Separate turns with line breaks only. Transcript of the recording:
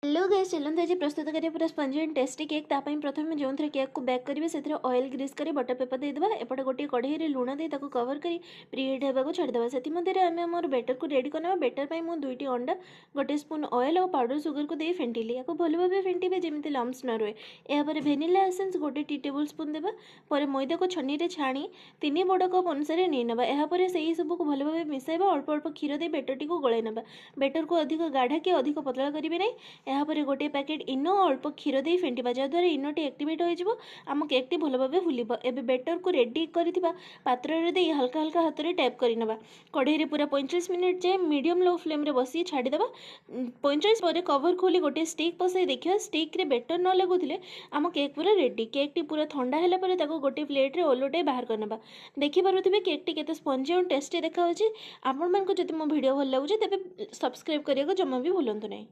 Hello guys, ଚାଲନ୍ତୁ ଆଜି ପ୍ରସ୍ତୁତ କରିବା ପୁରା ସ୍ପଞ୍ଜି ଆଣ୍ଡ ଟେଷ୍ଟି କେକ୍। ତା ପାଇଁ ପ୍ରଥମେ ଯେଉଁଥିରେ କେକ୍କୁ ବେକ୍ କରିବେ, ସେଥିରେ ଅଏଲ୍ ଗ୍ରୀସ୍ କରି ବଟର ପେପର ଦେଇଦେବା। ଏପଟେ ଗୋଟିଏ କଢ଼େଇରେ ଲୁଣ ଦେଇ ତାକୁ କଭର କରି ପ୍ରିହିଟ୍ ହେବାକୁ ଛାଡ଼ିଦେବା। ସେଥିମଧ୍ୟରେ ଆମେ ଆମର ବେଟରକୁ ରେଡ଼ି କରିନେବା। ବେଟର ପାଇଁ ମୁଁ 2ଟି ଅଣ୍ଡା, 1 ସ୍ପୁନ୍ ଅଏଲ୍ ଆଉ ପାଉଡ଼ର ସୁଗରକୁ ଦେଇ ଫେଣ୍ଟିଲି। ୟାକୁ ଭଲ ଭାବେ ଫେଣ୍ଟିବେ, ଯେମିତି ଲମ୍ସ ନ ରୁହେ। ଏହାପରେ ଭେନିଲା ଏସେନ୍ସ 1 ଟି ଟେବୁଲ୍ ସ୍ପୁନ୍ ଦେବା। ପରେ ମଇଦାକୁ ଛନ୍ନିରେ ଛାଣି 3 ବଡ଼ କପ୍ ଅନୁସାରେ ନେଇନେବା। ଏହାପରେ ସେହି ସବୁକୁ ଭଲ ଭାବେ ମିଶାଇବା। ଅଳ୍ପ ଅଳ୍ପ କ୍ଷୀର ଦେଇ ବେଟରଟିକୁ ଗୋଳାଇ ନେବା। ବେଟରକୁ ଅଧିକ ଗାଢ଼ା କି ଅଧିକ ପତଳା କରିବେ ନାହିଁ। ଏହାପରେ ଗୋଟିଏ ପ୍ୟାକେଟ୍ ଇନୋ ଅଳ୍ପ କ୍ଷୀର ଦେଇ ଫେଣ୍ଟିବା, ଯାହାଦ୍ୱାରା ଇନୋଟି ଆକ୍ଟିଭେଟ୍ ହୋଇଯିବ, ଆମ କେକ୍ଟି ଭଲ ଭାବେ ଫୁଲିବ। ଏବେ ବେଟରକୁ ରେଡ଼ି କରିଥିବା ପାତ୍ରରେ ଦେଇ ହାଲକା ହାଲକା ହାତରେ ଟ୍ୟାପ୍ କରିନେବା। କଢ଼େଇରେ ପୁରା 45 ମିନିଟ୍ ଯାଏଁ ମିଡ଼ିୟମ୍ ଲୋ ଫ୍ଲେମ୍ରେ ବସି ଛାଡ଼ିଦେବା। 45 ପରେ କଭର ଖୋଲି ଗୋଟିଏ ଷ୍ଟିକ୍ ପଶାଇ ଦେଖିବା। ଷ୍ଟିକ୍ରେ ବେଟର ନ ଲାଗୁଥିଲେ ଆମ କେକ୍ ପୁରା ରେଡ଼ି। କେକ୍ଟି ପୁରା ଥଣ୍ଡା ହେଲା ପରେ ତାକୁ ଗୋଟିଏ ପ୍ଲେଟ୍ରେ ଓଲଟାଇ ବାହାର କରିନେବା। ଦେଖିପାରୁଥିବେ କେକ୍ଟି କେତେ ସ୍ପଞ୍ଜି ଆଉ ଟେଷ୍ଟି ଦେଖାଯାଉଛି। ଆପଣମାନଙ୍କୁ ଯଦି ମୋ ଭିଡ଼ିଓ ଭଲ ଲାଗୁଛି, ତେବେ ସବସ୍କ୍ରାଇବ୍ କରିବାକୁ ଜମା ବି ଭୁଲନ୍ତୁ ନାହିଁ।